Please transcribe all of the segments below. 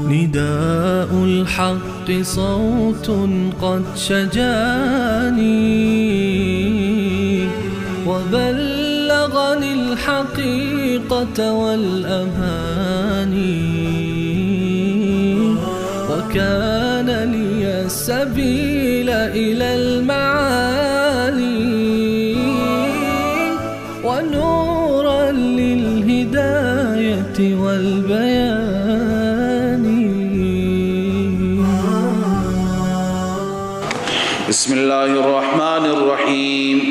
نداء الحق صوت قد شجاني وبلغني الحقيقة والأماني، وكان لي السبيل إلى المعالي ونورا للهداية والبيان. بسم الله الرحمن الرحیم.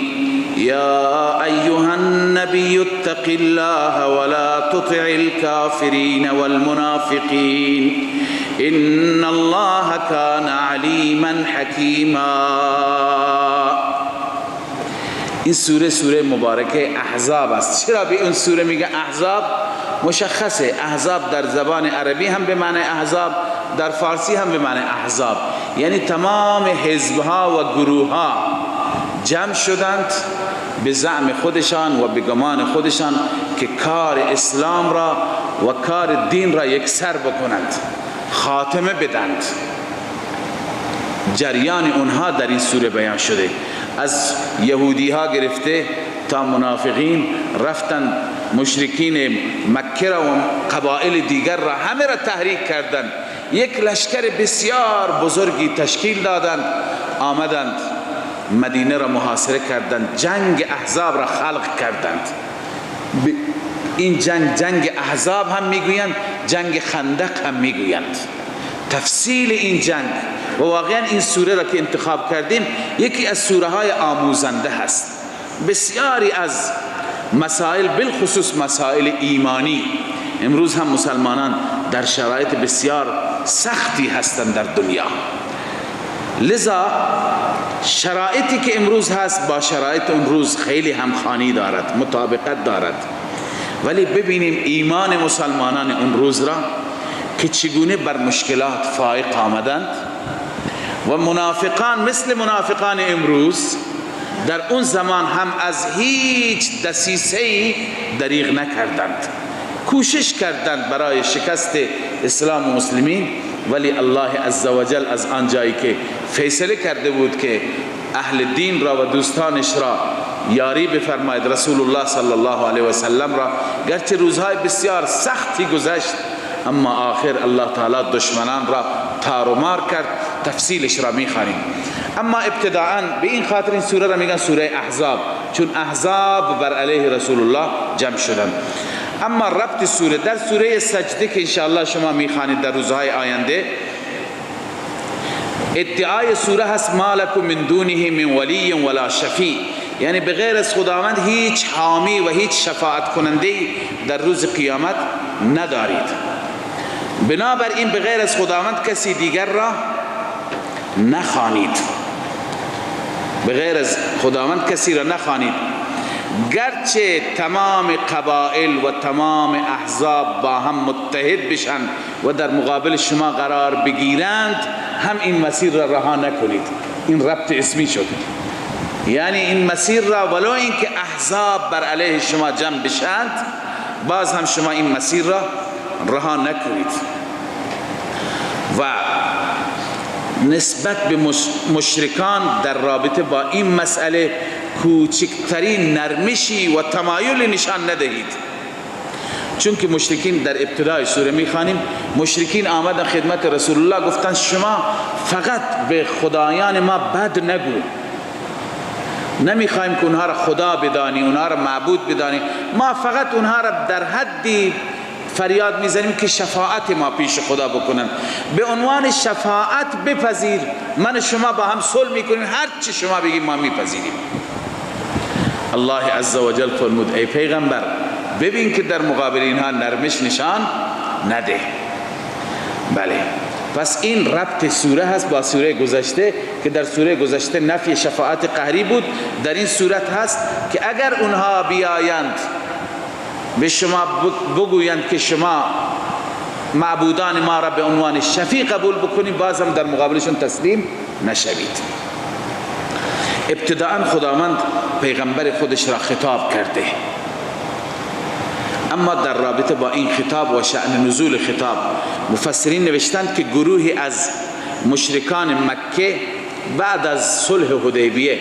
یا ایها النبی اتق الله ولا تطع الكافرین والمنافقین ان الله كان علیما حکیما. این سوره سوره مبارکه احزاب است. چرا به این سوره میگه احزاب؟ مشخصه، احزاب در زبان عربی هم به معنی احزاب، در فارسی هم به معنی احزاب، یعنی تمام حزبها و گروهها جمع شدند به زعم خودشان و به گمان خودشان که کار اسلام را و کار دین را یکسر بکنند، خاتمه بدند. جریان اونها در این سوره بیان شده، از یهودی ها گرفته تا منافقین، رفتند مشرکین مکه را و قبائل دیگر را همه را تحریک کردند، یک لشکر بسیار بزرگی تشکیل دادند، آمدند مدینه را محاصره کردند، جنگ احزاب را خلق کردند. این جنگ جنگ احزاب هم میگویند، جنگ خندق هم میگویند. تفصیل این جنگ و واقعا این سوره را که انتخاب کردیم یکی از سوره های آموزنده هست. بسیاری از مسائل، بالخصوص مسائل ایمانی، امروز هم مسلمانان در شرایط بسیار سختی هستند در دنیا، لذا شرایطی که امروز هست با شرایط اون روز خیلی همخوانی دارد، مطابقت دارد. ولی ببینیم ایمان مسلمانان اون روز را که چگونه بر مشکلات فائق آمدند و منافقان مثل منافقان امروز در اون زمان هم از هیچ دسیسه‌ای دریغ نکردند، کوشش کردند برای شکست اسلام و مسلمین، ولی الله عزوجل از آن جایی که فیصله کرده بود که اهل دین را و دوستانش را یاری بفرماید، رسول الله صلی الله علیه و سلم را، گرچه روزهای بسیار سختی گذشت، اما آخر الله تعالی دشمنان را تارومار کرد. تفصیلش را میخوانیم. اما ابتداعا به این خاطر این سوره را میگن سوره احزاب، چون احزاب بر علیه رسول الله جمع شدند. اما ربط سوره در سوره سجده که انشاءالله شما میخوانید در روزهای آینده، ادعای سوره هست ما لکم من دونه من ولی ولا شفیع، یعنی بغیر از خداوند هیچ حامی و هیچ شفاعت کننده در روز قیامت ندارید. بنابراین بغیر از خداوند کسی دیگر را نخوانید، بغیر از خداوند کسی را نخوانید. گرچه تمام قبائل و تمام احزاب با هم متحد بشن و در مقابل شما قرار بگیرند، هم این مسیر را رها نکنید. این ربط اسمی شد، یعنی این مسیر را ولو اینکه احزاب بر علیه شما جمع بشند، باز هم شما این مسیر را رها نکنید. و نسبت به مشرکان در رابطه با این مسئله کوچکترین نرمشی و تمایل نشان ندهید، چون که مشرکین در ابتدای سوره میخوانیم مشرکین آمدن خدمت رسول الله، گفتن شما فقط به خدایان ما بد نگو، نمیخوایم که اونها را خدا بدانی، اونها را معبود بدانی، ما فقط اونها را در حدی فریاد میزنیم که شفاعت ما پیش خدا بکنن، به عنوان شفاعت بپذیر، من شما با هم صلح میکنیم، هر چی شما بگیم ما میپذیریم. الله عزوجل فرمود ای پیغمبر ببین که در مقابل اینها نرمش نشان نده. بله، پس این ربط سوره هست با سوره گذشته که در سوره گذشته نفی شفاعت قهری بود، در این صورت هست که اگر اونها بیایند به شما بگویند که شما معبودان ما را به عنوان شفیع قبول بکنید، باز هم در مقابلشون تسلیم نشوید. ابتداء خداوند پیغمبر خودش را خطاب کرده، اما در رابطه با این خطاب و شأن نزول خطاب مفسرین نوشتند که گروهی از مشرکان مکه بعد از صلح حدیبیه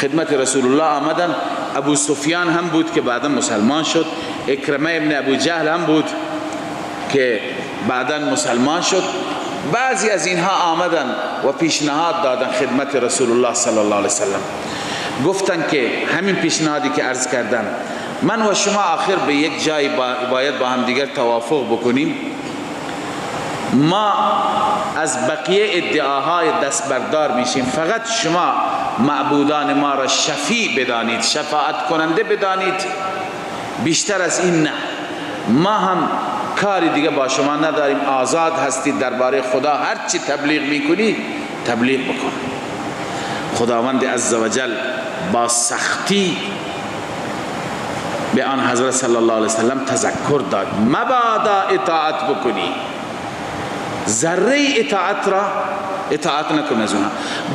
خدمت رسول الله آمدن. ابو سفیان هم بود که بعدا مسلمان شد، اکرمه ابن ابو جهل هم بود که بعدا مسلمان شد. بعضی از اینها آمدن و پیشنهاد دادن خدمت رسول الله صلی الله علیه وسلم، گفتن که همین پیشنهادی که عرض کردم، من و شما آخر به یک جای باید با هم دیگر توافق بکنیم، ما از بقیه ادعاهای دست بردار میشیم، فقط شما معبودان ما را شفیع بدانید، شفاعت کننده بدانید، بیشتر از این نه، ما هم کاری دیگه با شما نداریم، آزاد هستید درباره خدا هر چی تبلیغ میکنی تبلیغ بکن. خداوند عزوجل با سختی به آن حضرت صلی الله علیه وسلم تذکر داد، مبادا اطاعت بکنی، ذره اطاعت را اطاعت نکن از اونها.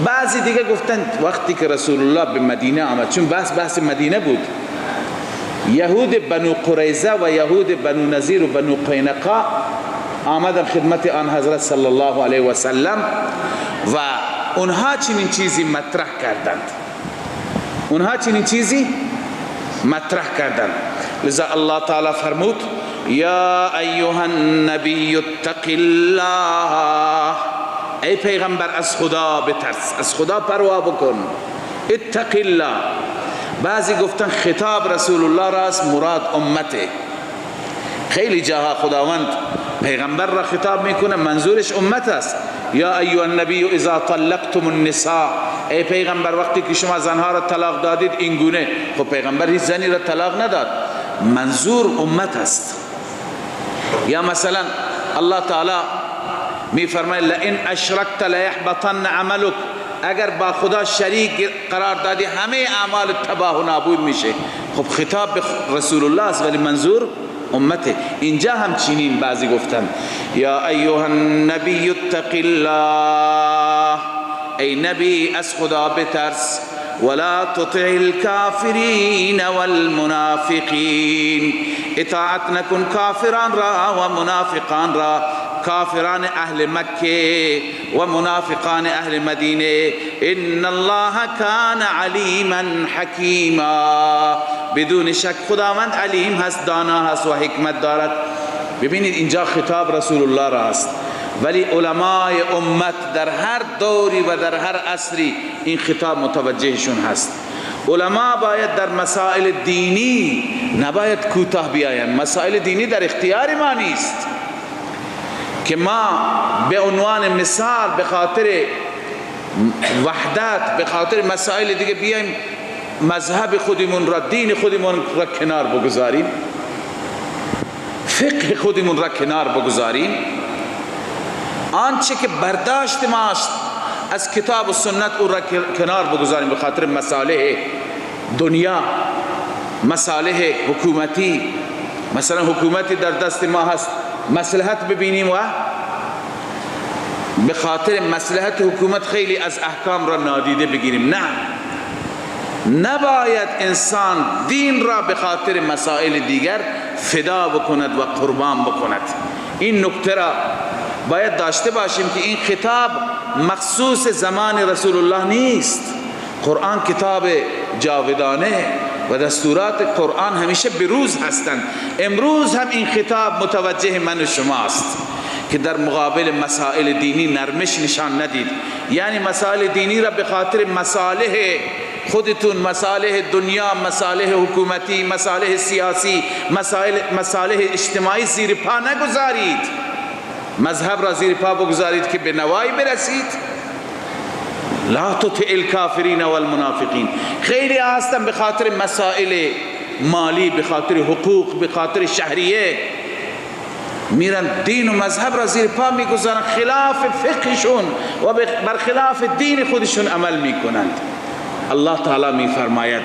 بعضی دیگه گفتند وقتی که رسول الله به مدینه آمد، چون بحث مدینه بود، یهود بنو قریظه و یهود بنو نظیر و بنو قینقاع آمدن خدمت آن حضرت صلی الله علیه و سلم و اونها چنین چیزی مطرح کردند، اونها چنین چیزی مطرح کردند. لذا الله تعالی فرمود یا ایها النبی اتق الله، ای پیغمبر از خدا بترس، از خدا پروا بکن، اتق الله. بعضی گفتن خطاب رسول الله راست، مراد امته. خیلی جاها خداوند پیغمبر را خطاب میکنه، منظورش امت است. یا ایها النبی اذا طلقتم النساء، ای پیغمبر وقتی که شما زنها را طلاق دادید این گونه. خب پیغمبر هیچ زنی را طلاق نداد، منظور امت است. یا مثلا الله تعالی می فرماید لئن اشرکت لیحبطن عملک، اگر با خدا شریک قرار دادی همه اعمال تباه و نابود میشه. خب خطاب به رسول الله است ولی منظور امته. اینجا هم چنین بعضی گفتن یا ایها النبی اتق الله، ای نبی از خدا بترس، ولا تطع الكافرین والمنافقین، اطاعت نکن کافران را و منافقان را، کافران اهل مکه و منافقان اهل مدینه، ان الله کان علیما حکیما، بدون شک خداوند علیم هست، دانا هست و حکمت دارد. ببینید اینجا خطاب رسول الله را است، ولی علمای امت در هر دوری و در هر عصری این خطاب متوجهشون هست. علما باید در مسائل دینی نباید کوتاه بیایند. مسائل دینی در اختیار ما نیست که ما به عنوان مثال به خاطر وحدت، به خاطر مسائل دیگه بیایم مذهب خودمون را، دین خودمون را کنار بگذاریم، فقه خودمون را کنار بگذاریم. آنچه که برداشت ماست از کتاب و سنت او را کنار بگذاریم به خاطر مصالح دنیا، مصالح حکومتی. مثلا حکومتی در دست ما هست، مصلحت ببینیم و به خاطر مصلحت حکومت خیلی از احکام را نادیده بگیریم. نه، نباید انسان دین را به خاطر مسائل دیگر فدا بکند و قربان بکند. این نکته را باید داشته باشیم که این خطاب مخصوص زمان رسول الله نیست. قرآن کتاب جاودانه و دستورات قرآن همیشه بروز هستند. امروز هم این خطاب متوجه من و شماست که در مقابل مسائل دینی نرمش نشان ندید. یعنی مسائل دینی را به خاطر مصالح خودتون، مصالح دنیا، مصالح حکومتی، مصالح سیاسی، مصالح اجتماعی زیر پا نگذارید. مذهب را زیر پا بگذارید که به نوایی برسید. لا تطع الکافرین والمنافقین. خیلی هستن به خاطر مسائل مالی، به خاطر حقوق، به خاطر شهریه میرن دین و مذهب را زیر پا میگذارن، خلاف فقهشون و برخلاف دین خودشون عمل میکنند. الله تعالی میفرماید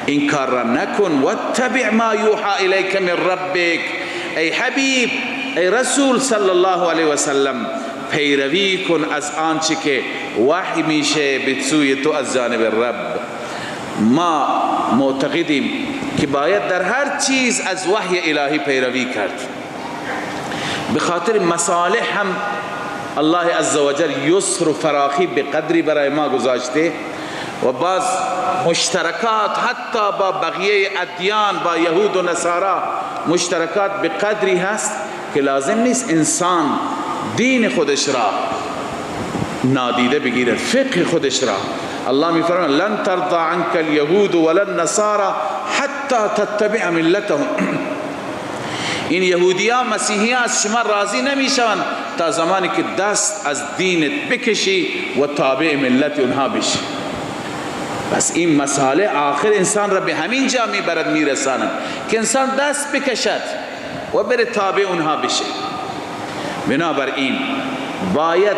این کار را نکن. واتبع ما یوحى الیک من ربک، ای حبیب، ای رسول صلی الله علیه و سلم، پیروی کن از آنچه که وحی میشه به سوی تو از جانب رب. ما معتقدیم که باید در هر چیز از وحی الهی پیروی کرد. به خاطر مصالح هم الله عزوجل یسر و فراخی به قدری برای ما گذاشته و باز مشترکات حتی با بقیه ادیان، با یهود و نصارا مشترکات به قدری هست که لازم نیست انسان دین خودش را نادیده بگیرد، فقه خودش را. الله میفرماید لن ترضى عنك اليهود ولا النصارى حتى تتبع ملتهم. این یهودیان مسیحیان از شما راضی نمیشوند تا زمانی که دست از دینت بکشی و تابع ملت اونها بشی. بس این مسئله آخر انسان را به همین جا میبرد، میرساند که انسان دست بکشد و بره تابع اونها بشه. بنابراین باید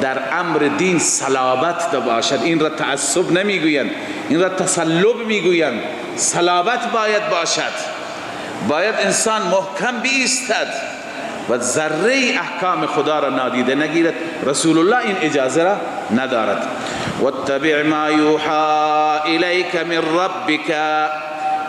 در امر دین صلابت باشد. این را تعصب نمیگویند، این را تسلب میگویند. صلابت باید باشد، باید انسان محکم بیستد و ذره احکام خدا را نادیده نگیرد. رسول الله این اجازه را ندارد. واتبع ما یوحى الیک من ربک،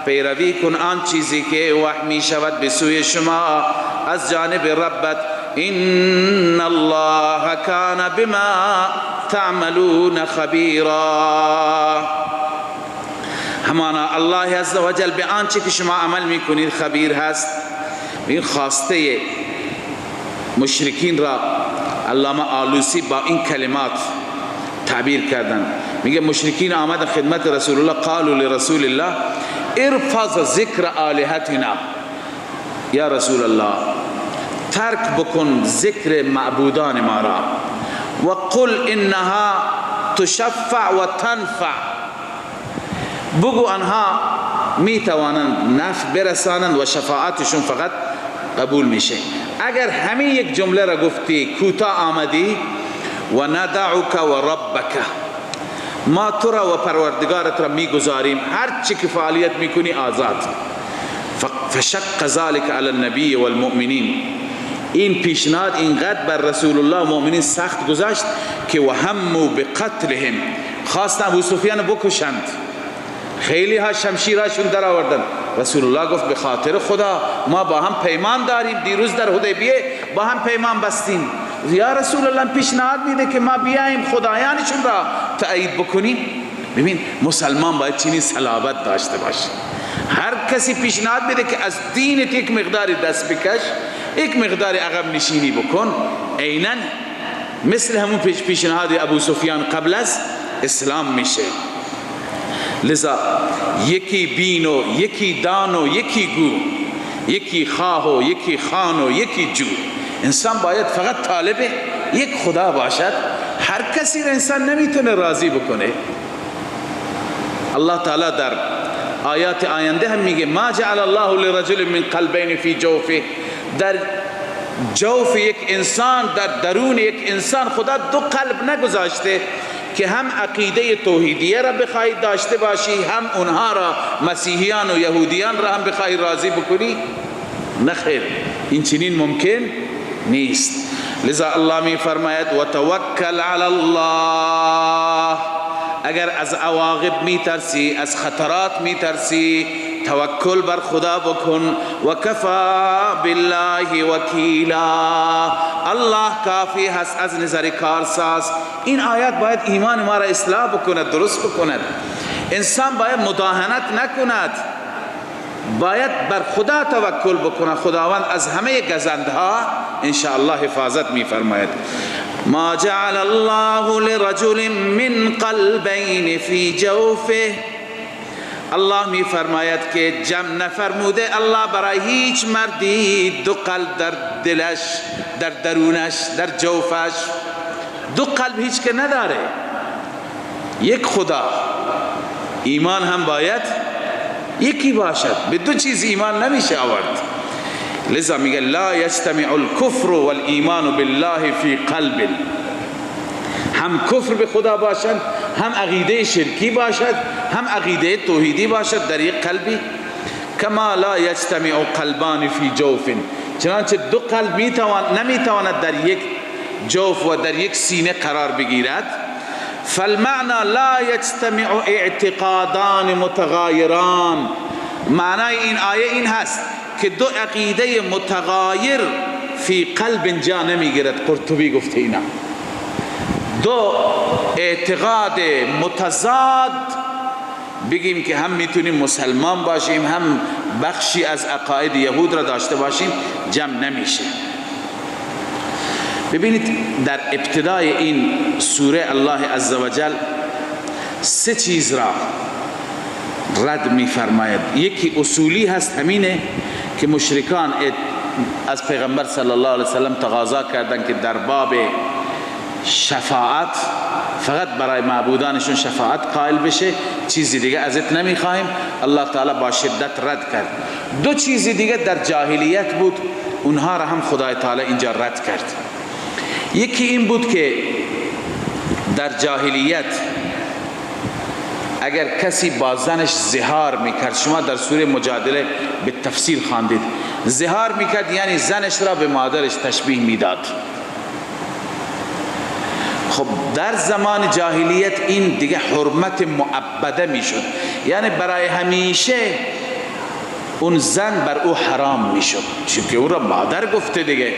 پیروی کن آن چیزی که وحی می شود به سوی شما از جانب ربت. ان الله کان بما تعملون خبیرا، همانا الله عزوجل به آنچه که شما عمل میکنید خبیر هست. این خواسته مشرکین را علامه آلوسی با این کلمات تعبیر کردن. میگه مشرکین آمد خدمت رسول الله، قالوا لرسول الله ارفض ذکر آلهتنا، یا رسول الله ترک بکن ذکر معبودان ما را، و قل انها تشفع و تنفع، بگو آنها می توانند نفع برسانند و شفاعتشون فقط قبول میشه. اگر همین یک جمله را گفتی کوتاه آمدی، و ندعک و ربک، ما تو را و پروردگارت را میگذاریم، هر چی که فعالیت میکنی آزاد. فشق ذلك علی النبی والمؤمنین، این پیشنهاد اینقدر بر رسول الله و مؤمنین سخت گذاشت که و هموا بقتلهم، خواستن ابو سفیان بکشند، خیلی ها شمشیرهاشون در آوردن. رسول الله گفت به خاطر خدا ما با هم پیمان داریم، دیروز در حدیبیه با هم پیمان بستیم، یا رسول الله پیشنهاد میده که ما بیاییم خدایانشون را تأیید بکنیم. ببین مسلمان باید چنین صلابت داشته باشه. هر کسی پیشنهاد میده که از دینت یک مقداری دست بکش، یک مقدار عقب نشینی بکن، عینا مثل همون پیشنهاد ابو سفیان قبل از اسلام میشه. لذا یکی بین و یکی دان و یکی گو، یکی خواه و یکی خان و یکی جو. انسان باید فقط طالب یک خدا باشد. هر کسی را انسان نمیتونه راضی بکنه. الله تعالی در آیات آینده هم میگه ما جعل الله لرجل من قلبین فی جوفه، در جوف یک انسان، در درون یک انسان خدا دو قلب نگذاشته که هم عقیده توحیدیه را بخواهی داشته باشی، هم اونها را مسیحیان و یهودیان را هم بخواهی راضی بکنی. نخیر، این چنین ممکن نیست. لذا الله می فرماید و توکل علی الله، اگر از عواقب می ترسی، از خطرات می ترسی، توکل بر خدا بکن. و کفا بالله وکیلا، الله کافی هست از نظر کارساز. این آیات باید ایمان ما را اصلاح بکند، درست بکند. انسان باید مداهنت نکند، باید بر خدا توکل بکند. خداوند از همه گزندها انشاءالله حفاظت می فرماید. ما جعل الله لرجل من قلبین فی جوفه، الله می فرماید که جمع نفرموده الله برای هیچ مردی دو قلب در دلش، در درونش، در جوفش، دو قلب هیچ که نداره، یک خدا. ایمان هم باید یکی باشد، به دو چیز ایمان نمیشه آورد. لذا میگه لا یجتمع الكفر والایمان بالله فی قلب، هم کفر به خدا باشد، هم عقیده شرکی باشد، هم عقیده توحیدی باشد در یک قلبی. کما لا یجتمع قلبان فی جوف، چنانچه دو قلب نمیتواند در یک جوف و در یک سینه قرار بگیرد. فالمعنى لا یجتمع اعتقادان متغایران، معنای این آیه این هست که دو عقیده متغایر فی قلب جا نمیگیرد. قرطبی گفته اینا دو اعتقاد متضاد، بگیم که هم میتونیم مسلمان باشیم هم بخشی از عقاید یهود را داشته باشیم، جمع نمیشه. ببینید در ابتدای این سوره الله عزوجل سه چیز را رد میفرماید. یکی اصولی هست، همینه که مشرکان از پیغمبر صلی الله علیه وسلم تقاضا کردند که در باب شفاعت فقط برای معبودانشون شفاعت قائل بشه، چیزی دیگه ازت نمیخواهیم. الله تعالی با شدت رد کرد. دو چیزی دیگه در جاهلیت بود، اونها را هم خدای تعالی اینجا رد کرد. یکی این بود که در جاهلیت اگر کسی با زنش زهار میکرد، شما در سوره مجادله به تفصیل خواندید، زهار میکرد یعنی زنش را به مادرش تشبیه میداد. خب در زمان جاهلیت این دیگه حرمت معبده میشد، یعنی برای همیشه اون زن بر او حرام میشد، چون که او را مادر گفته دیگه،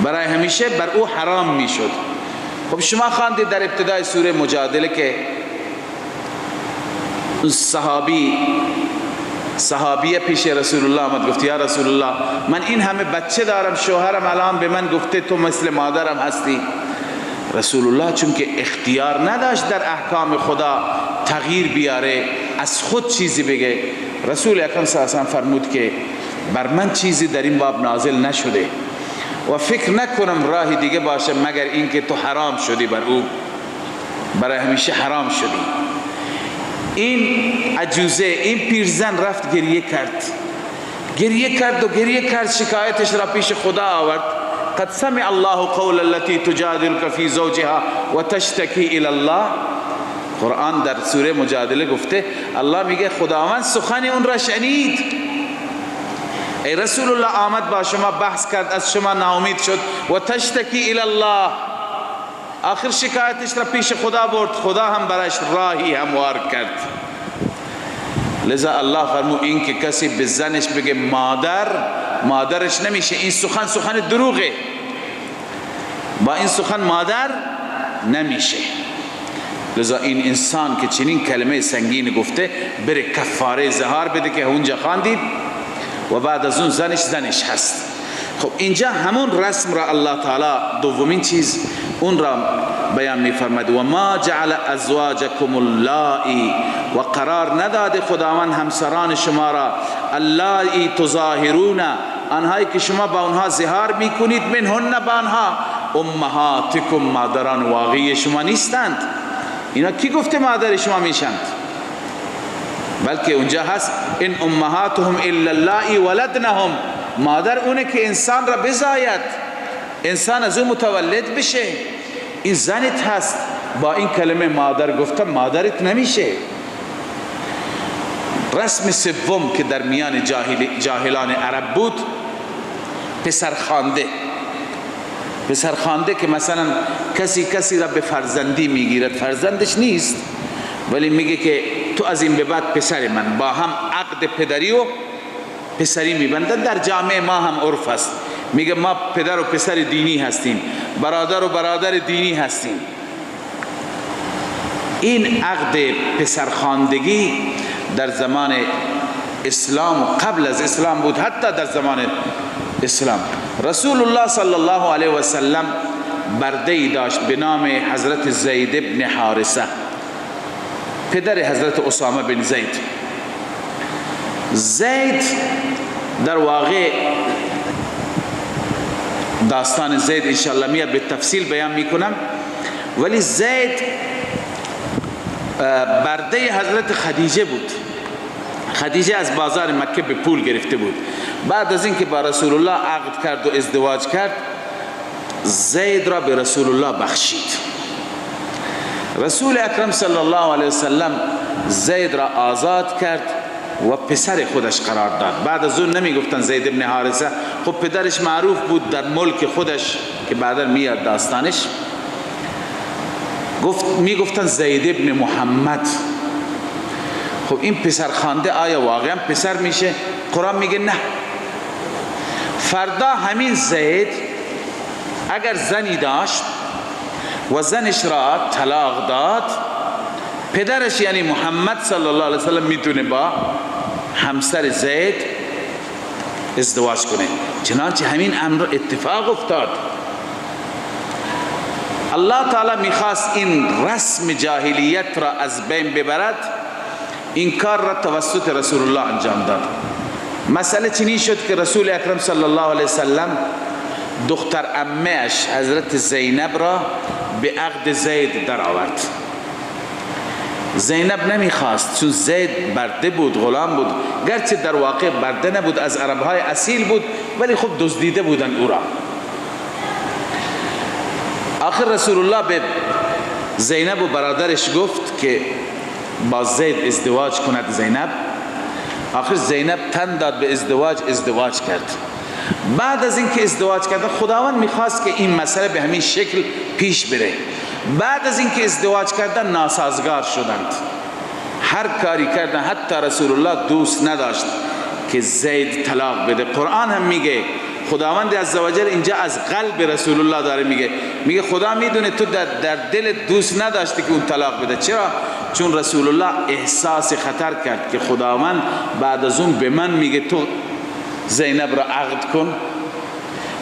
برای همیشه بر او حرام میشد. خب شما خواندید در ابتدای سوره مجادله که صحابیه پیش رسول الله آمد، گفت یا رسول الله من این همه بچه دارم، شوهرم الان به من گفته تو مثل مادرم هستی. رسول الله چون که اختیار نداشت در احکام خدا تغییر بیاره، از خود چیزی بگه، رسول اکرم صلی الله علیه و سلم فرمود که بر من چیزی در این باب نازل نشده و فکر نکنم راه دیگه باشه مگر اینکه تو حرام شدی بر او، برای همیشه حرام شدی. این عجوزه، این پیرزن رفت گریه کرد، گریه کرد و گریه کرد، شکایتش را پیش خدا آورد. قد سمع الله قول التي تجادلك في زوجها وتشتكي الى الله. قرآن در سوره مجادله گفته الله میگه خداوند سخن اون را شنید. ای رسول الله آمد با شما بحث کرد، از شما ناامید شد، و تشتکی الی الله، آخر شکایتش را پیش خدا برد، خدا هم برایش راهی هموار کرد. لذا الله فرمود این که کسی به زنش بگه مادر، مادرش نمیشه، این سخن سخن دروغه، با این سخن مادر نمیشه. لذا این انسان که چنین کلمه سنگین گفته بره کفاره زهار بده که اونجا خواندید، و بعد از اون زنش زنش هست. خب اینجا همون رسم را الله تعالی دومین چیز اون را بیان می‌فرماید، و ما جعل ازواجکم اللائی، و قرار نداده خداوند همسران شما را، اللائی تظاهرون، آنهایی که شما با آنها ظهار میکنید، منهن با آنها، امهاتکم، مادران واقعی شما نیستند. اینا کی گفته مادر شما میشند؟ بلکه اونجا هست ان امهاتهم الا اللائی ولدنهم، مادر اونه که انسان را بزاید، انسان از او متولد بشه. این زنت هست، با این کلمه مادر گفتم مادرت نمیشه. رسم سوم که در میان جاهلان عرب بود، پسرخوانده. پسرخوانده که مثلا کسی کسی را به فرزندی میگیرد، فرزندش نیست ولی میگه که تو از این به بعد پسر من، با هم عقد پدری و پسری میبندن. در جامعه ما هم عرف است، میگه ما پدر و پسر دینی هستیم، برادر و برادر دینی هستیم. این عقد پسرخواندگی در زمان اسلام و قبل از اسلام بود، حتی در زمان اسلام. رسول الله صلی الله علیه و سلم برده‌ای داشت به نام حضرت زید بن حارثه، پدر حضرت اسامه بن زید. زید در واقع داستان زید انشاءالله میاد به تفصیل بیان میکنم، ولی زید برده حضرت خدیجه بود. خدیجه از بازار مکه به پول گرفته بود. بعد از اینکه با رسول الله عقد کرد و ازدواج کرد، زید را به رسول الله بخشید. رسول اکرم صلی الله علیه وسلم زید را آزاد کرد و پسر خودش قرار داد. بعد از اون نمی گفتن زید ابن حارثه، خب پدرش معروف بود در ملک خودش که بعدا میاد داستانش. می گفتن زید ابن محمد. خب این پسر خوانده آیا واقعا پسر میشه؟ قرآن میگه نه. فردا همین زید اگر زنی داشت و زنش را طلاق داد، پدرش یعنی محمد صلی الله علیه وسلم میتونه با همسر زید ازدواج کنه. چنانچه همین امر اتفاق افتاد. الله تعالی میخواست این رسم جاهلیت را از بین ببرد، این کار را توسط رسول الله انجام داد. مسئله چنین شد که رسول اکرم صلی الله علیه وسلم دختر عمه اش حضرت زینب را به عقد زید در آورد. زینب نمیخواست، چون زید برده بود، غلام بود، گرچه در واقع برده نبود، از عربهای اصیل بود، ولی خب دزدیده بودند او را. آخر رسول الله به زینب و برادرش گفت که با زید ازدواج کند زینب. آخر زینب تن داد به ازدواج، ازدواج کرد. بعد از اینکه ازدواج کرد، خداوند میخواست که این مسئله به همین شکل پیش بره. بعد از اینکه ازدواج کردن ناسازگار شدند، هر کاری کردن، حتی رسول الله دوست نداشت که زید طلاق بده. قرآن هم میگه، خداوند عزوجل اینجا از قلب رسول الله داره میگه، میگه خدا میدونه تو در دل دوست نداشتی که اون طلاق بده. چرا؟ چون رسول الله احساس خطر کرد که خداوند بعد از اون به من میگه تو زینب را عقد کن.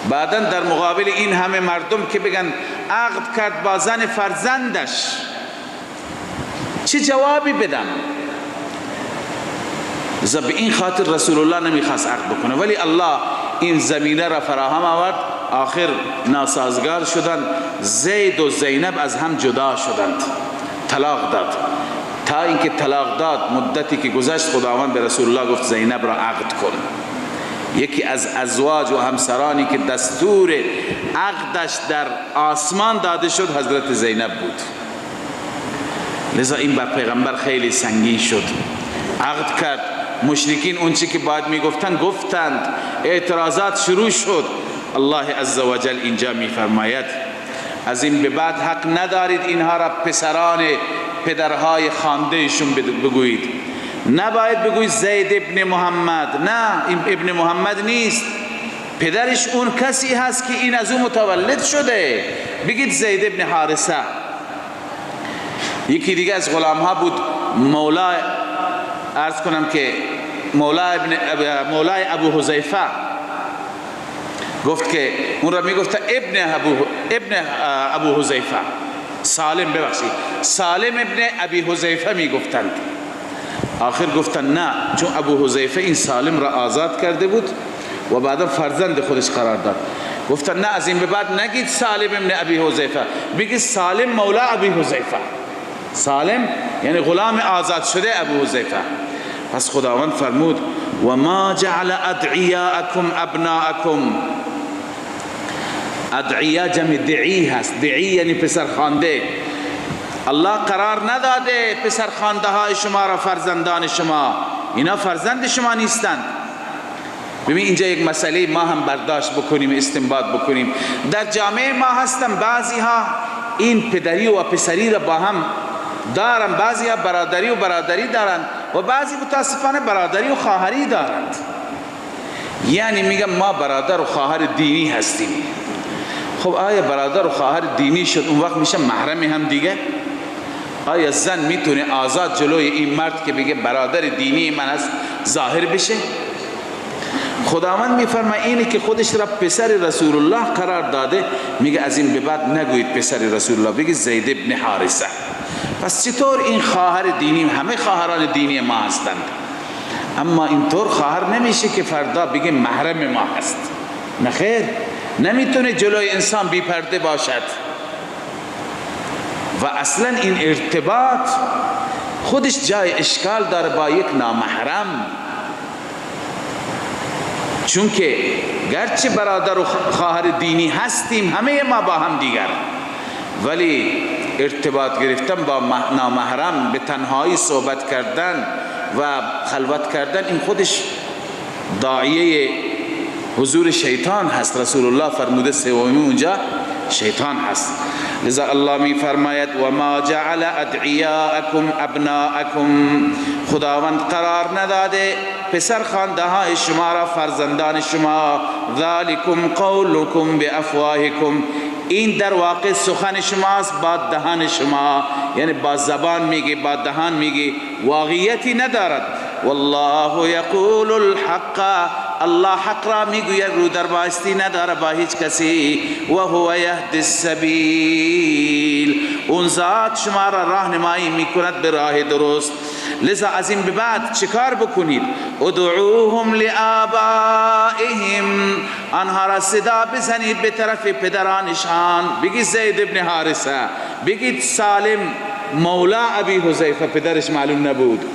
بعدا در مقابل این همه مردم که بگن عقد کرد با زن فرزندش، چه جوابی بدم؟ به این خاطر رسول الله نمیخواست عقد بکنه، ولی الله این زمینه را فراهم آورد. آخر ناسازگار شدند، زید و زینب از هم جدا شدند، طلاق داد. تا اینکه طلاق داد، مدتی که گذشت، خداوند به رسول الله گفت زینب را عقد کن. یکی از ازواج و همسرانی که دستور عقدش در آسمان داده شد حضرت زینب بود. لذا این بر پیغمبر خیلی سنگین شد. عقد کرد، مشرکین اون چی که باید میگفتن گفتند، اعتراضات شروع شد. الله عزوجل اینجا میفرماید از این به بعد حق ندارید اینها را پسران پدرهای خواندهشون بگویید. نباید بگویید زید ابن محمد، نه، این ابن محمد نیست، پدرش اون کسی هست که این از اون متولد شده. بگید زید ابن حارثه. یکی دیگه از غلام ها بود، مولا، عرض کنم که مولای ابو حذیفه، گفت که اون را میگفت ابن ابو حذیفه، سالم، ببخشید، سالم ابن ابی حذیفه میگفتند. آخر گفتن نه، چون ابو حذیفه این سالم را آزاد کرده بود و بعدا فرزند خودش قرار داد. گفتن نه، از این به بعد نگید سالم ابن ابی حذیفه، بگید سالم مولا ابی حذیفه. سالم یعنی غلام آزاد شده ابو حذیفه. پس خداوند فرمود و ما جعل ادعیاءکم ابناءکم. ادعیا جمع دعی هست، دعی یعنی پسر خوانده. الله قرار نداده پسر خوانده های شما را فرزندان شما، اینا فرزند شما نیستند. ببین اینجا یک مسئله ما هم برداشت بکنیم، استنباط بکنیم. در جامعه ما هستن بعضی ها این پدری و پسری را با هم دارن، بعضی ها برادری و برادری دارن و بعضی متاسفانه برادری و خواهری دارند. یعنی میگم ما برادر و خواهر دینی هستیم. خب آیا برادر و خواهر دینی شد اون وقت میشه محرم هم دیگه؟ آیا زن میتونه آزاد جلوی این مرد که بگه برادر دینی من است ظاهر بشه؟ خداوند میفرماید اینی که خودش را پسر رسول الله قرار داده، میگه از این به بعد نگویید پسر رسول الله، بگید زید ابن حارثه. پس چطور این خواهر دینی، همه خواهران دینی ما هستند، اما اینطور خواهر نمیشه که فردا بگه محرم ما هست. نخیر، نمیتونه جلوی انسان بی پرده باشد. و اصلا این ارتباط خودش جای اشکال داره با یک نامحرم، چون که گرچه برادر و خواهر دینی هستیم همه ما با هم دیگر، ولی ارتباط گرفتن با نامحرم، به تنهایی صحبت کردن و خلوت کردن، این خودش داعیه حضور شیطان هست. رسول الله فرموده سومی اونجا شیطان هست. لذا الله می فرماید و ما جعل ادعیاءکم ابناءکم، خداوند قرار نداده پسر خوانده های شما را فرزندان شما. ذالکم قولکم بافواهکم، این در واقع سخن شماست با دهان شما، یعنی با زبان میگی، با دهان میگی، واقعیتی ندارد. والله یقول الحق، الله حق را میگوید، رو در بایستی نداره با هیچ کسی. و هو یهدی السبیل، اون ذات شما را راهنمایی میکند به راه درست. لذا از این به بعد چیکار بکنید؟ ادعوهم لآبائهم، آنها را صدا بزنید به طرف پدرانشان. بگید زید ابن حارثه، بگید سالم مولا ابی حذیفه، پدرش معلوم نبود.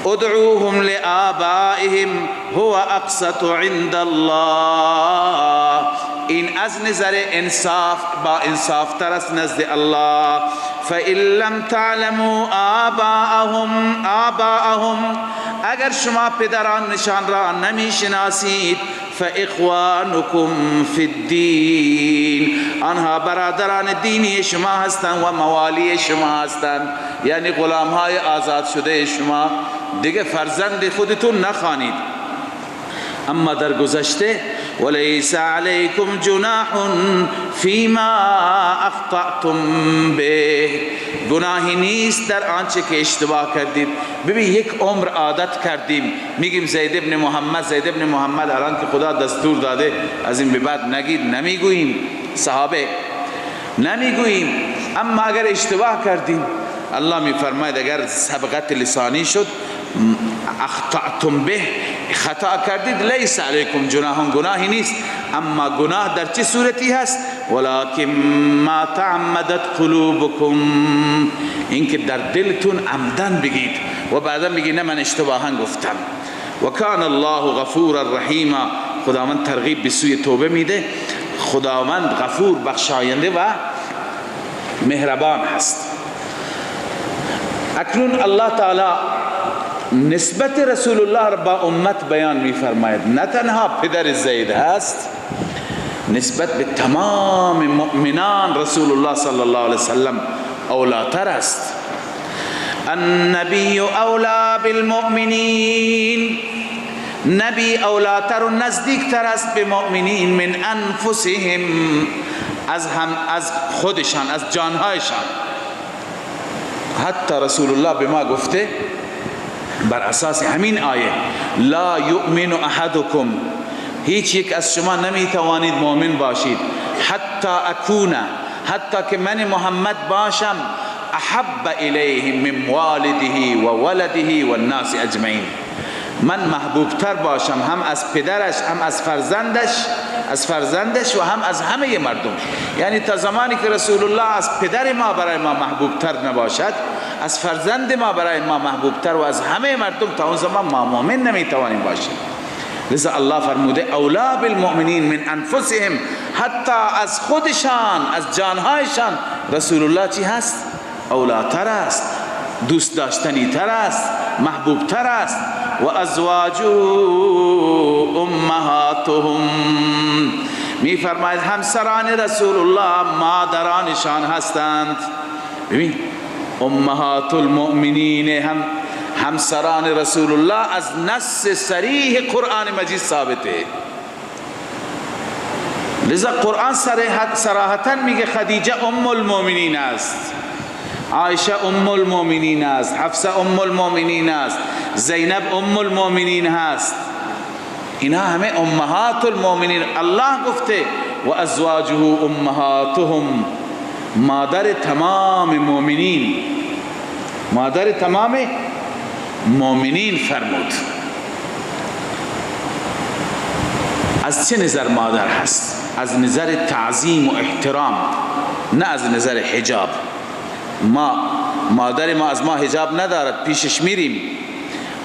ادعوهم لآبائهم هو اقسط عند الله، این از نظر انصاف با انصاف تر است نزد الله. فإن لم تعلموا آباءهم، اگر شما پدران نشان را نمی شناسید، فإخوانكم فی الدین، آنها برادران دینی شما هستند و موالی شما هستند، یعنی غلام های آزاد شده شما، دیگه فرزند خودتون نخوانید. اما در گذشته ولیس علیکم جناح فیما اخطأتم به، گناهی نیست در آنچه که اشتباه کردید. ببین یک عمر عادت کردیم میگیم زید ابن محمد، زید ابن محمد، الان که خدا دستور داده از این به بعد نگید، نمیگوییم، صحابه نمیگوییم. اما اگر اشتباه کردیم، الله میفرماید اگر سبقت لسانی شد، اخطأتم به، خطا کردید، لیس علیکم جناح، گناهی نیست. اما گناه در چه صورتی هست؟ ولکن ما تعمدت قلوبکم، اینکه در دلتون عمدن بگید و بعدا بگید نه من اشتباها گفتم. و کان الله غفورا رحیما، خداوند ترغیب به سوی توبه میده. خداوند غفور، بخشاینده و مهربان هست. اکنون الله تعالی نسبت رسول الله را با امت بیان می فرماید. نه تنها پدر زید هست، نسبت به تمام مؤمنان رسول الله صلی الله علیه وسلم اولاتر است. النبی اولا بالمؤمنین، نبی اولاتر و نزدیکتر است به مؤمنین من انفسهم، از خودشان، از جانهایشان. حتی رسول الله به ما گفته بر اساس همین آیه لا یؤمن احدکم، هیچ یک از شما نمیتوانید مؤمن باشید حتی اکون، حتی که من محمد باشم، احب الیه من والده و ولده و الناس اجمعین، من محبوب تر باشم هم از پدرش، هم از فرزندش، از فرزندش و هم از همه مردم. یعنی تا زمانی که رسول الله از پدر ما برای ما محبوب تر نباشد، از فرزند ما برای ما محبوب تر و از همه مردم، تا اون زمان ما مؤمن نمیتوانیم باشیم. لذا الله فرموده اولا بالمؤمنین من انفسهم، حتی از خودشان، از جانهایشان رسول الله چی هست؟ اولاتر است، دوست داشتنی تر است، محبوب تر است. و ازواجه امهاتهم، می فرماید همسران رسول الله مادرانشان هستند. ببین امهات المؤمنین، هم همسران رسول الله از نص صریح قرآن مجید ثابته. لذا قرآن صراحتا میگه خدیجه ام المؤمنین است، عایشه ام المؤمنین است، حفصه ام المؤمنین است، زینب ام المؤمنین هست. اینها همه امهات المؤمنین. الله گفته و ازواجه امهاتهم، مادر تمام مؤمنین، مادر تمام مؤمنین فرمود. از چه نظر مادر هست؟ از نظر تعظیم و احترام، نه از نظر حجاب. ما مادر ما از ما حجاب ندارد، پیشش میریم.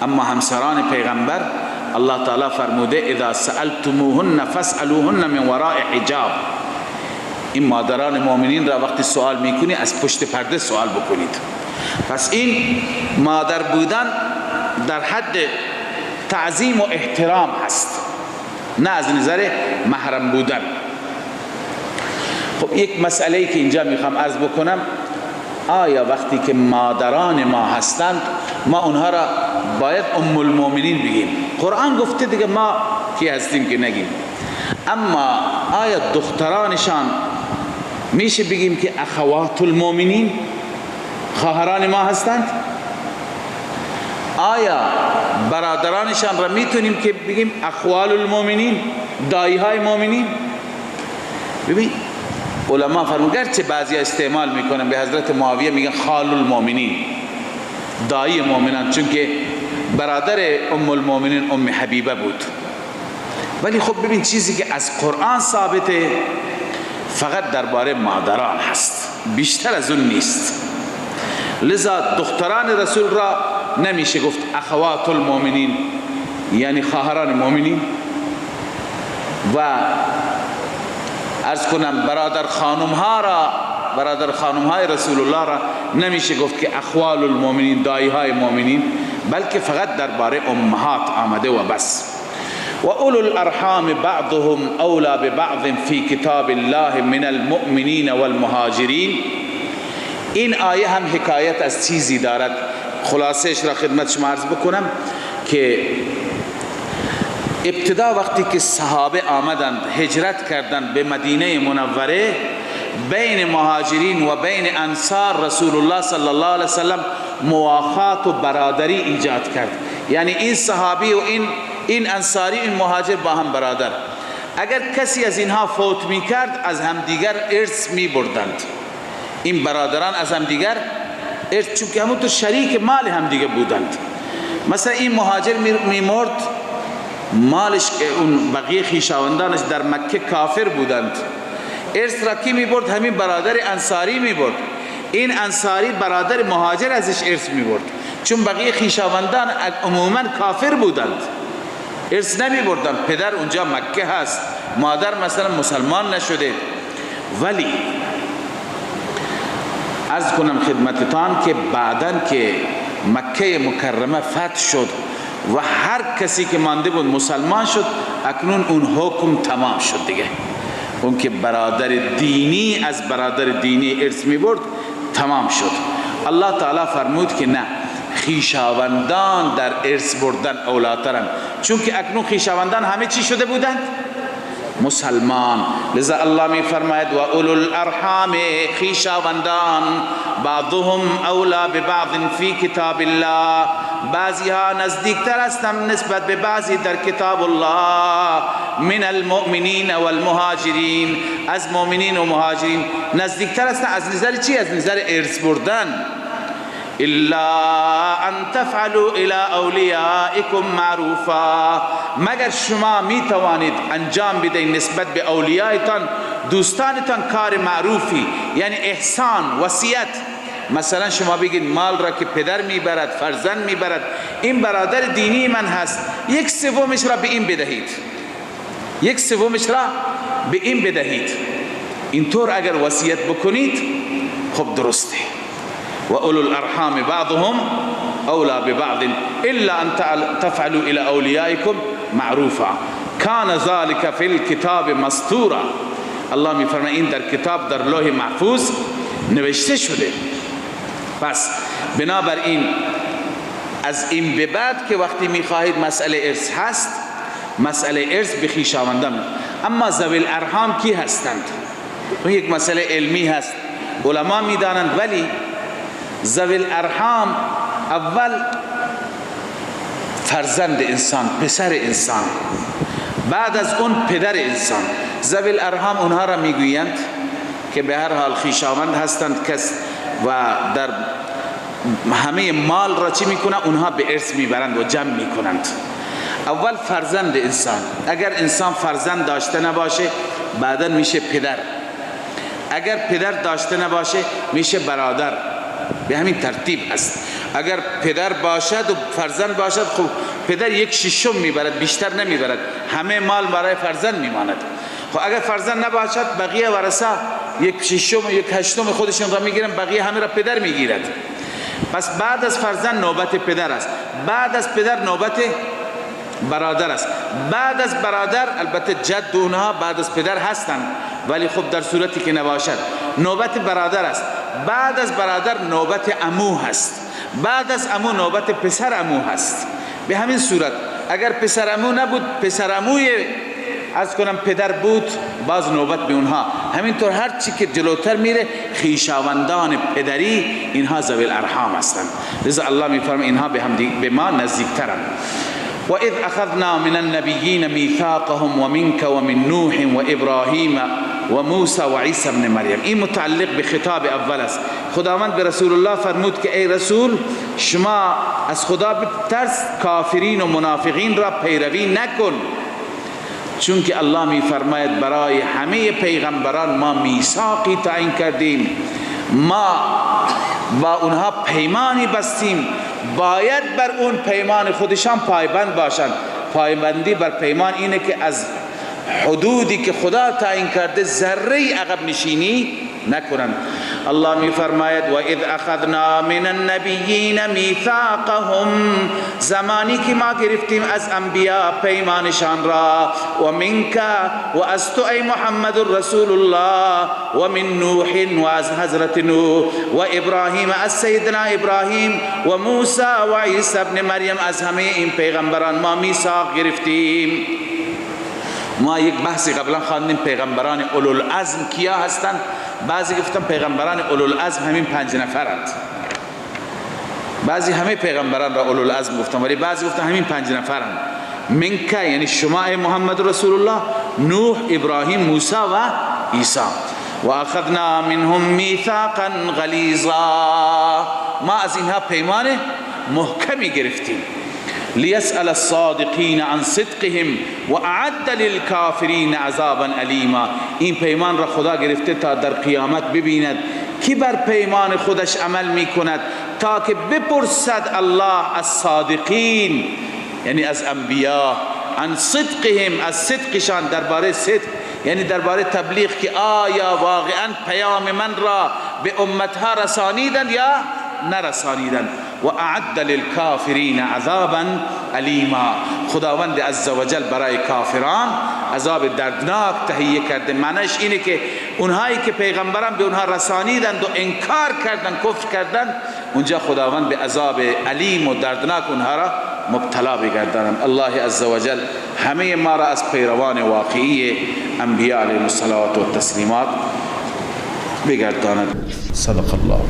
اما همسران پیغمبر الله تعالی فرموده اذا سألتموهن فاسألوهن من وراء حجاب. این مادران مؤمنین را وقتی سوال میکنی از پشت پرده سوال بکنید. پس این مادر بودن در حد تعظیم و احترام هست، نه از نظر محرم بودن. خب یک مسئله ای که اینجا میخوام عرض بکنم، آیا وقتی که مادران ما هستند ما اونها را باید ام المؤمنین بگیم؟ قرآن گفته دیگه، ما کی هستیم که نگیم. اما آیا دخترانشان میشه بگیم که اخوات المؤمنین، خواهران ما هستند؟ آیا برادرانشان را میتونیم که بگیم اخوال المؤمنین، دایی های مؤمنین؟ ببین علما فرمودن، گرچه بعضی استعمال میکنن به حضرت معاویه میگن خال المؤمنین، دایی مؤمنان، چون که برادر ام المؤمنین ام حبیبه بود. ولی خب ببین چیزی که از قرآن ثابته فقط درباره مادران هست، بیشتر از اون نیست. لذا دختران رسول را نمیشه گفت اخوات المؤمنین، یعنی خواهران مؤمنین، و عرض کنم برادر خانم ها را، برادر خانم های رسول الله را نمیشه گفت که اخوال المؤمنین، دایی های مؤمنین، بلکه فقط درباره امهات آمده و بس. و اولو الارحام بعضهم اولا ببعض فی کتاب الله من المؤمنین والمهاجرین. این آیه هم حکایت از چیزی دارد، خلاصش را خدمت شما عرض بکنم که ابتدا وقتی که صحابه آمدند هجرت کردند به مدینه منوره، بین مهاجرین و بین انصار رسول الله صلی الله علیه وسلم مواخات و برادری ایجاد کرد. یعنی این صحابی و این انصاری، این مهاجر با هم برادر. اگر کسی از اینها فوت میکرد از همدیگر ارث میبردند. این برادران از همدیگر ارث، چون که همون تو شریک مال همدیگه بودند. مثلا این مهاجر میمرد، مالش اون بقیه خویشاوندانش در مکه کافر بودند، ارث را کی میبرد؟ همین برادر انصاری میبرد. این انصاری برادر مهاجر ازش ارث میبرد، چون بقیه خویشاوندان عموما کافر بودند، ارث نمیبردند. پدر اونجا مکه هست، مادر مثلا مسلمان نشده. ولی عرض کنم خدمتتان که بعداً که مکه مکرمه فتح شد و هر کسی که مانده بود مسلمان شد، اکنون اون حکم تمام شد دیگه. اون که برادر دینی از برادر دینی ارث می برد تمام شد. الله تعالی فرمود که نه، خویشاوندان در ارث بردن اولاترن، چون که اکنون خویشاوندان همه چی شده بودند؟ مسلمان. لذا الله می فرماید و اولو الارحام، خویشاوندان، بعضهم اولا ببعض فی کتاب الله، بعضی ها نزدیکتر هستند نسبت به بعضی در کتاب الله، من المؤمنین والمهاجرین، از مؤمنین و مهاجرین نزدیکتر هستند. از نظر چی؟ از نظر ارث بردن. الا ان تفعلوا الى اولیائکم معروفا، مگر شما می توانید انجام بدهید نسبت به اولیایتان، دوستانتان کار معروفی، یعنی احسان، وصیت. مثلا شما بگید مال را که پدر میبرد، فرزند میبرد، این برادر دینی من هست، یک سومش را به این بدهید، یک سومش را به این بدهید. اینطور اگر وصیت بکنید خب درسته. و اولو الارحام بعضهم اولا ببعض الا ان تفعلوا الى اولیائکم معروفا کان ذلك فی الكتاب مسطورا. الله میفرماید این در کتاب، در لوح محفوظ نوشته شده. پس بنابراین از این به بعد که وقتی میخواهید مسئله ارث هست، مسئله ارث به خویشاوندان. اما ذوی الارحام کی هستند؟ اون یک مسئله علمی هست، علما میدانند. ولی ذوی الارحام اول فرزند انسان، پسر انسان، بعد از اون پدر انسان. ذوی الارحام اونها را میگویند که به هر حال خویشاوند هستند کس و در همه مال را چی میکنند؟ اونها به ارث میبرند و جمع میکنند. اول فرزند انسان، اگر انسان فرزند داشته نباشه بعدا میشه پدر، اگر پدر داشته نباشه میشه برادر، به همین ترتیب است. اگر پدر باشد و فرزند باشد، خب پدر 1/6 میبرد، بیشتر نمیبرد، همه مال برای فرزند میماند. خب اگر فرزند نباشد، بقیه ورثه 1/6 و 1/8 خودشون را میگیرن، بقیه همه را پدر میگیرد. پس بعد از فرزند نوبت پدر است، بعد از پدر نوبت برادر است، بعد از برادر البته جد اونها بعد از پدر هستند، ولی خب در صورتی که نباشد نوبت برادر است، بعد از برادر نوبت عمو هست، بعد از عمو نوبت پسر عمو هست. به همین صورت اگر پسر عمو نبود، پسر عموی از کنم پدر بود، باز نوبت به اونها. همینطور هر چی که جلوتر میره خویشاوندان پدری اینها ذوی الارحام هستند. لذا الله میفرماید اینها به هم به ما نزدیکترند. و اذ اخذنا من النبیین میثاقهم ومنك ومن نوح وابراهیم وموسی وعیسی ابن مریم. این متعلق به خطاب اول است. خداوند به رسول الله فرمود که ای رسول، شما از خدا بترس، کافرین و منافقین را پیروی نکن، چون که الله می فرماید برای همه پیغمبران ما میثاقی تعیین کردیم، ما با اونها پیمانی بستیم، باید بر اون پیمان خودشان پایبند باشند. پایبندی بر پیمان اینه که از حدودی که خدا تعیین کرده ذره عقب نشینی نکنند. الله می فرماید و اذ اخذنا من النبیین میثاقهم، زمانی که ما گرفتیم از انبیا پیمانشان را، و منک و از تو ای محمد رسول الله، و من نوح و از حضرت نوح، و ابراهیم از سیدنا ابراهیم، و موسی و عیسی ابن مریم، از همه این پیغمبران ما میثاق گرفتیم. ما یک بحثی قبلا خواندیم، پیغمبران اولوالعزم کیا هستند؟ بعضی گفتن پیغمبران اولوالعزم همین 5 نفرند، بعضی همه پیغمبران را اولوالعزم گفتن، ولی بعضی گفتن همین 5 نفرند. منک یعنی شما ای محمد رسول الله، نوح، ابراهیم، موسی و عیسی. و اخذنا منهم میثاقا غلیظا، ما از اینها پیمان محکمی گرفتیم. لیسأل الصادقین عن صدقهم و اعد للکافرین عذابا الیما. این پیمان را خدا گرفته تا در قیامت ببیند کی بر پیمان خودش عمل میکند، تا که بپرسد الله از صادقین یعنی از انبیا، عن صدقهم از صدقشان، درباره صدق یعنی درباره تبلیغ، که آیا واقعا پیام من را به امتها رسانیدند یا نرسانیدند. و اعد للکافرین عذابا الیما، خداوند عزوجل برای کافران عذاب دردناک تهیه کرده. معنیش اینه که اونهایی که پیغمبران به اونها رسانیدند و انکار کردند، کفر کردند، اونجا خداوند به عذاب الیم و دردناک اونها را مبتلا بگردانند. الله عزوجل همه ما را از پیروان واقعی انبیاء علیهم الصلوات و تسلیمات بگرداند. صدق الله.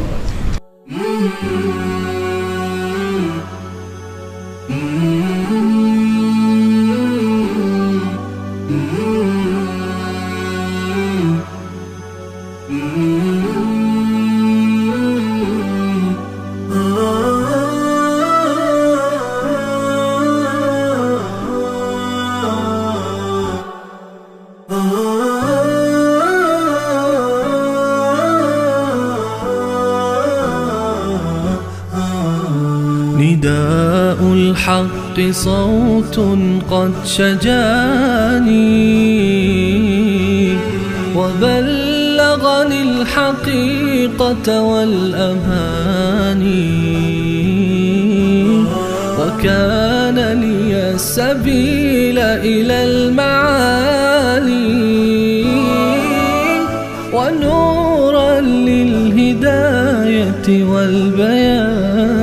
نداء الحق صوت قد شجاني، وبلغني الحقيقة والأماني، وكان لي السبيل إلى المعالي، ونورا للهداية والبيان.